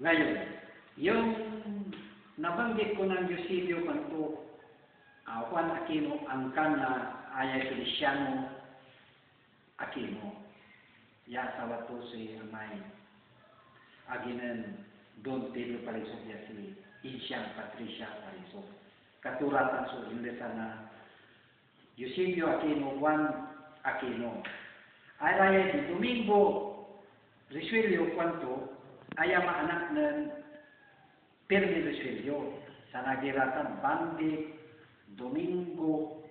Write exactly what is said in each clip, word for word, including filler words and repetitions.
Ngayon, yung nabanggit ko ng Eusebio kuanto, ah, Juan Aquino, angkan na aya Feliciano Aquino. Ya asawa to si amay agi nen Don Pedro Palisok, ya si Insiang Patricia Palisok. Katoratan so inlesan na Eusebio Aquino, Juan Aquino. Ay raya di Domingo Resuello kuanto, aya maanak nen Fermin Resuello. Sanagiratan, Bandi, Domingo,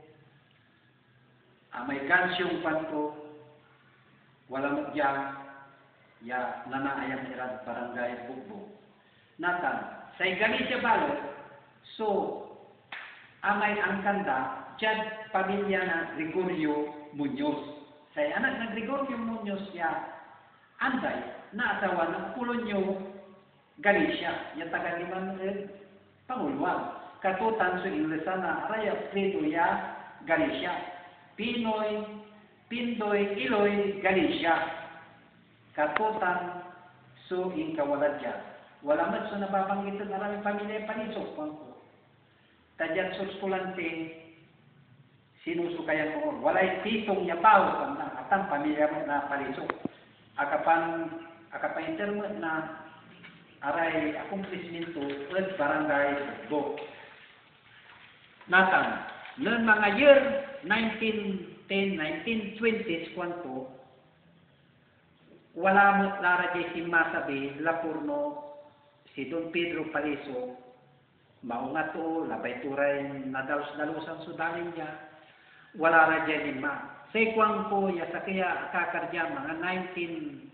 amay Gansiong kuanto, wala met dia ya nanaayam irad Barangay Bugbog. Natan, say Galicia balet so amay angkan da diad pamilya na Gregorio Muñoz. Say anak na Gregorio Muñoz ya anday naasawa na Apolonio Galicia, ya taga diman ed Panguloan. Katotan so inlesan na araya apelyido ya Galicia, Pinoy, Pindoy, Iloy, Galicia. Katotan so inkawala dia. Wala met so nababanggit ed aramay pamilya Palisok, kuanko. Ta diad Sursulan ti sinusukayan ko, walay pitong ya baw, atan pamilya met na Palisok. Akapan-, akapainter met na aray akomplisminto ed Barangay Bugbog. Natan, nen mga year nineteen ten, nineteen twenties, kuanto, wala met la ra diay sinmasabi, lapud no si Don Pedro Palisok, maong a too, labay to ray nadalus-dalusan so dalin dia. Wala ra diay lima. Say kuanko ya sakey a akakar dia, mga nineteen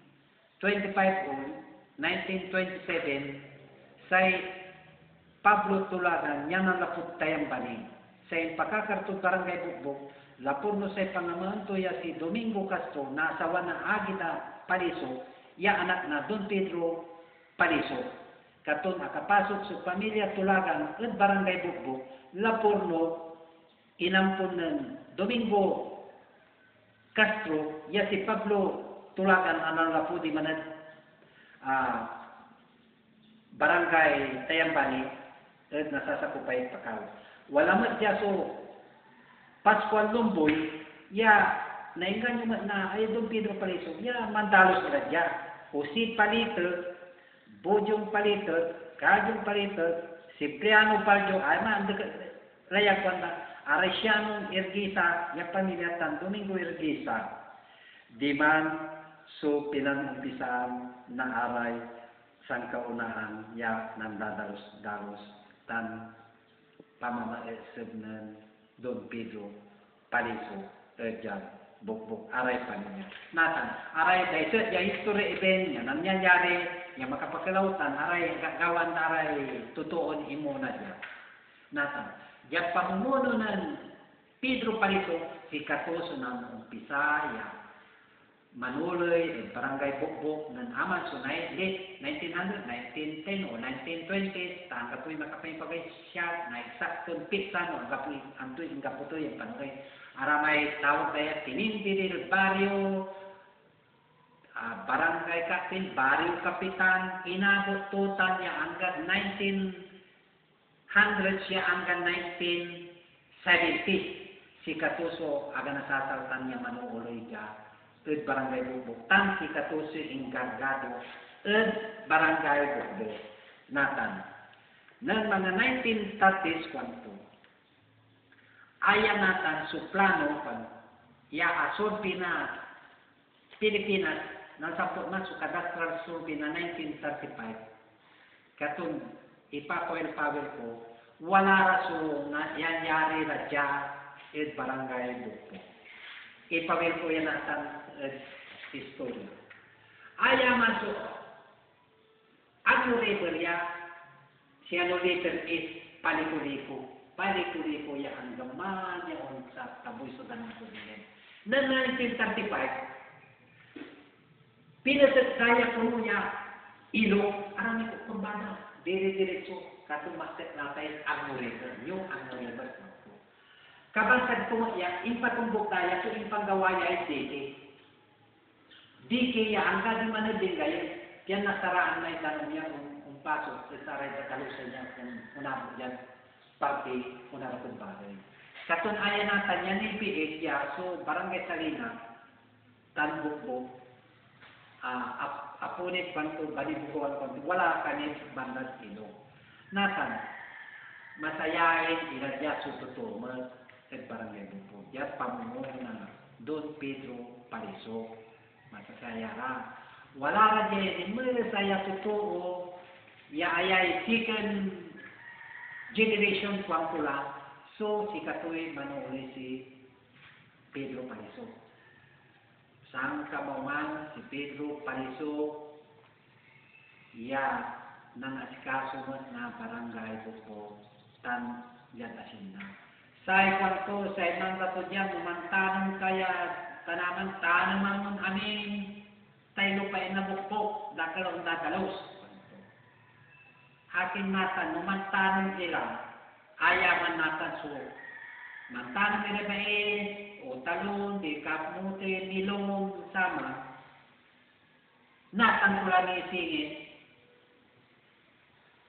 twenty-five o nineteen twenty-seven, say Pablo Tulagan ya nanlapud Tayambani. Say impakakar tod Barangay Bugbog, lapud no say pangamaan to ya si Domingo Castro, naasawa na agi da Palisok, ya anak na Don Pedro Palisok. Katon akapasok so pamilya Tulagan ed Barangay Bugbog, lapud no inampon nen Domingo Castro ya si Pablo Tulagan a nanlapu diman ed, ah, Barangay Tayambani ed nasasakopay Pakal. Wala met dia so Pascual Lumboy ya nainggan yo met na ay Don Pedro Palisok ya mandalos ira dia. Jose Palitek, Bojong Palitek, Kajong Palitek, Cipriano Baldo, ay maandek raya kuan da, Aresiano Irguiza ya pamilya tan Domingo Irguiza. Diman so pinanumpisaan na aray sankaunaan ya nandadalos-dalos tan pamamaeseb nen Don Pedro Palisok ed diad Bugbog, aray pamilya. Natan, aray daiset ya history event ya nanyanyari ya makapakelaw tan aray gagawan da ray totoon imona dia. Natan, diad pamumuno nen Pedro Palisok, sikato so nanumpisa ya manoley ed Barangay Bugbog nen aman so nai-, late nineteen hundred, nineteen ten o nineteen twenties, ta anggapoy makapaibagay siak na eksakton pitsa no anggapoy antoy inggapo to yan panoley. Aramay tawag da ya tinindiri ed baryo, ah, barangay captain, baryo kapitan, inabot to tan ya anggad nineteen hundreds ya anggan nineteen seventy, sikato so aga nasasaltan ya manooley dia ed Barangay Bugbog, tan sikato so inggargado ed Barangay Bugbog. Natan, nen mga nineteen thirties, kuanto, aya natan so plano, kuan, ya asurvey na Pilipinas, nasampot man so cadastral survey na nineteen thirty-five. Katon ipapawil-pawil ko, wala ra so na-, yanyari ra dia ed Barangay Bugbog. Ipawil ko yan natan ed istorya. Aya man so Agno River ya, si Agno River is Palico-Lico. Palico-Lico ya anggaman ya onsa taboy so danum to diyan. Nen nineteen thirty-five, pinetek da ya kono ya ilog, aram ko kurbada, dire-diretso, kato mastek natay Agno River, New Agno River. Kabansag to ya, impatumbok da ya so impanggawa ya ed dike. Dike ya angga diman ed linggayen, pian nasaraan lay danum ya on-, paso ed saray datalusan ya onabot diad parti onabot ed baley. Katon aya natan ya nibiig ya so Barangay Salinas tan Bukbok, ah, ap-, apo ni kuanto, banibugawan kuanto, wala ka ni bandad ilog. Natan, masayain ira dia so totoo met ed Barangay Bukbok, diad pamuno na Don Pedro Paliso. Masasaya ra. Wala ra diay limes a ya totoo ya ayay second generation, kuanko la, so sikatoy manooley si Pedro Paliso. Sankamaungan si Pedro Paliso ya nanasikaso met na Barangay Bukbok tan diad Hacienda. Say kuanto, say manggapo dia, no mantanem ka ya tanaman, taneman mon amin tay lupaen na Bukbok, dakel a ondadalus, kuanto. Akin natan, no mantanem ira, aya man natan so mantanem iray bai, o talon, di kamote, melon, saman, natan ko la nisingit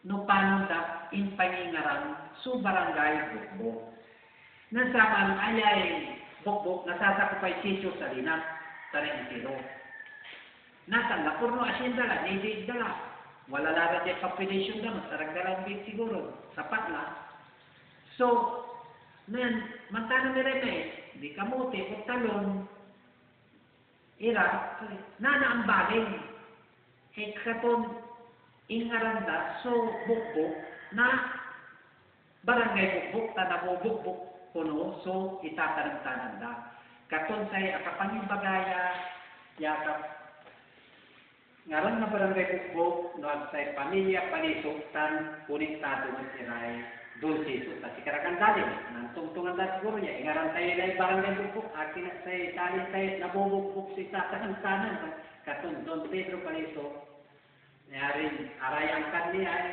no panon da impangingaran so Barangay Bukbok. Nen saman ayay Bukbok, nasasakopay Sitio Salinas tan intiro. Natan, napurno Hacienda la, nibiig da la. Wala la ra diay population da, masarag da la ombiig siguro, sapat la. So, nen mantanem iray bai, di kamote o talon, ira, nanaambalin. Eh, katon ingaran da so Bukbok na Barangay Bukbok, ta nabubukbok kono so itatanem-tanem da. Katon say akapangibagaya, ya ka-, ngaran na Barangay Bukbok, no ag say pamilya Paliso tan konektado met iray Don Sisot, ta sikara kan dalin. Nantongtongan da siguro ya, ingaran tayo lay Barangay Bukbok, akin et say dalin tayo et nabubukbok so itatanem-tanem, katon Don Pedro Paliso, nayarin arayangkan ni ay,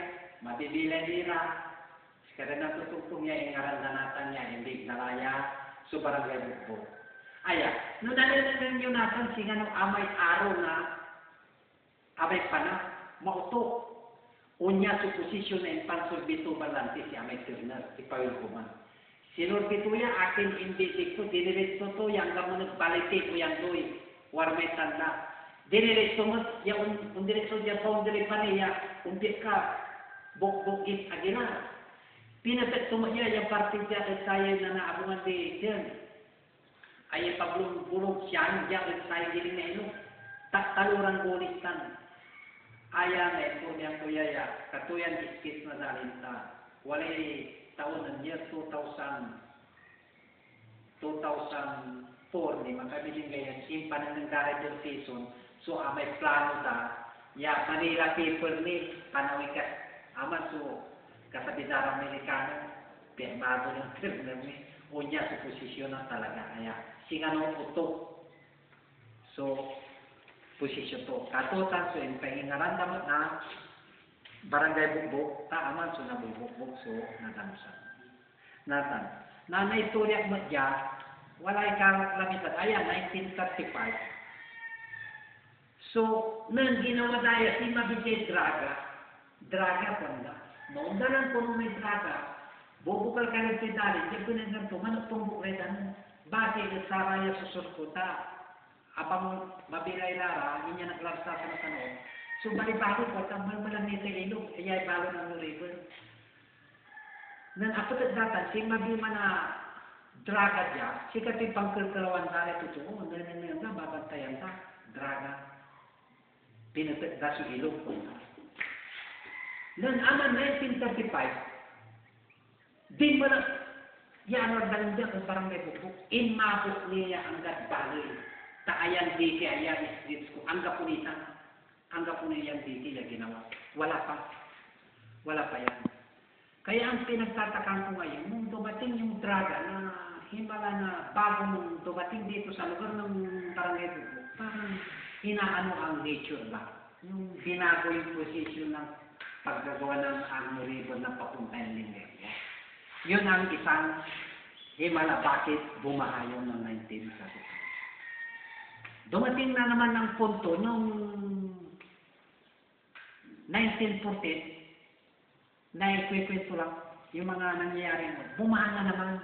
mabibilay ni ra, sikara nantotongtong ya ingaran da natan ya, imbiig da la ya so Barangay Bukbok. Aya, no nanenengneng yo natan, singano amay aro na amay panag, maotok. Onya so posisyon na impansorbi to, balanti si amay Turner, ipawil ko man. Sinurbi to ya, akin imbiig to, diniretso to ya anggaman ed baley ti, o yan doy, warmay tanda. Diniretso met ya on-, ondiretso dia boundary pa ni ya, ompiek ka, Bukbok East Aguilar. Pinepet to met ya, ya parti dia ed sayan nanaabungan di Turner. Aya pabolongbolong sian dia ed say giling na ilog, ta taloran gulis tan. Aya naimpormian ko ya, ya katuyan ispis na dalin ta. Walay taon nen year two thousand, two thousand four, ni makabiling gayan impanengneng da ray season, so amay plano da, ya Manila paper ni, panawi ka, aman so kasabi da ray Amerikano, pirmado nen Turner ni, onya so posisyon na talaga, aya, singano otok so posisyon to. Katotan so impangingaran da met na Barangay Bukbok, ta aman so nabubukbok so nadalusan. Natan, nanay to ria met dia, walay kalamitan, aya, nineteen thirty-five. So, nen ginawa da ya, sinmabi diay draga, draga, kuanda. Maundalan kono may draga, bubukal ka lad say dalin, diad pinangan to, manok tumbok ray danum. Basi ed saraya susurkot a, apang mabilay la ra, inyanak la ra sa sanasanok. So, balibali, kuanda, malmalang ni tay ilog, iyay balon a River. Nen apetek da tan sinmabi man a draga dia, sikatoy pankelkelawan da ray totoo, nen, nen, nen, babantayan da, draga. Pinetek da so ilog, kuanda. Nen aman nineteen thirty-five, dinmalet ya ano ardalem dia ed Barangay Bukbok, inmabot ni ya anggad baley, ta ayan diki aya, streets ko, anggapo ni tan. Anggapo ni yan diki ya ginawa. Wala pa. Wala pa yan. Kaya ang pinagtatakaan ko ngayon, nung dumating yung draga na himala na bago nung dumating dito sa lugar ng Barangay Bukbok, parang inaano ang nature ba? Yung binago yung posisyon ng paggagawa ng Agno River na papunta yung Lingayen. Yun ang isang himala bakit bumaha yun ng nineteen thirty-five. Dumating na naman ang punto nung nineteen fourteen, Naikuikuento la yung mga nangyayari mo. Bumanga naman.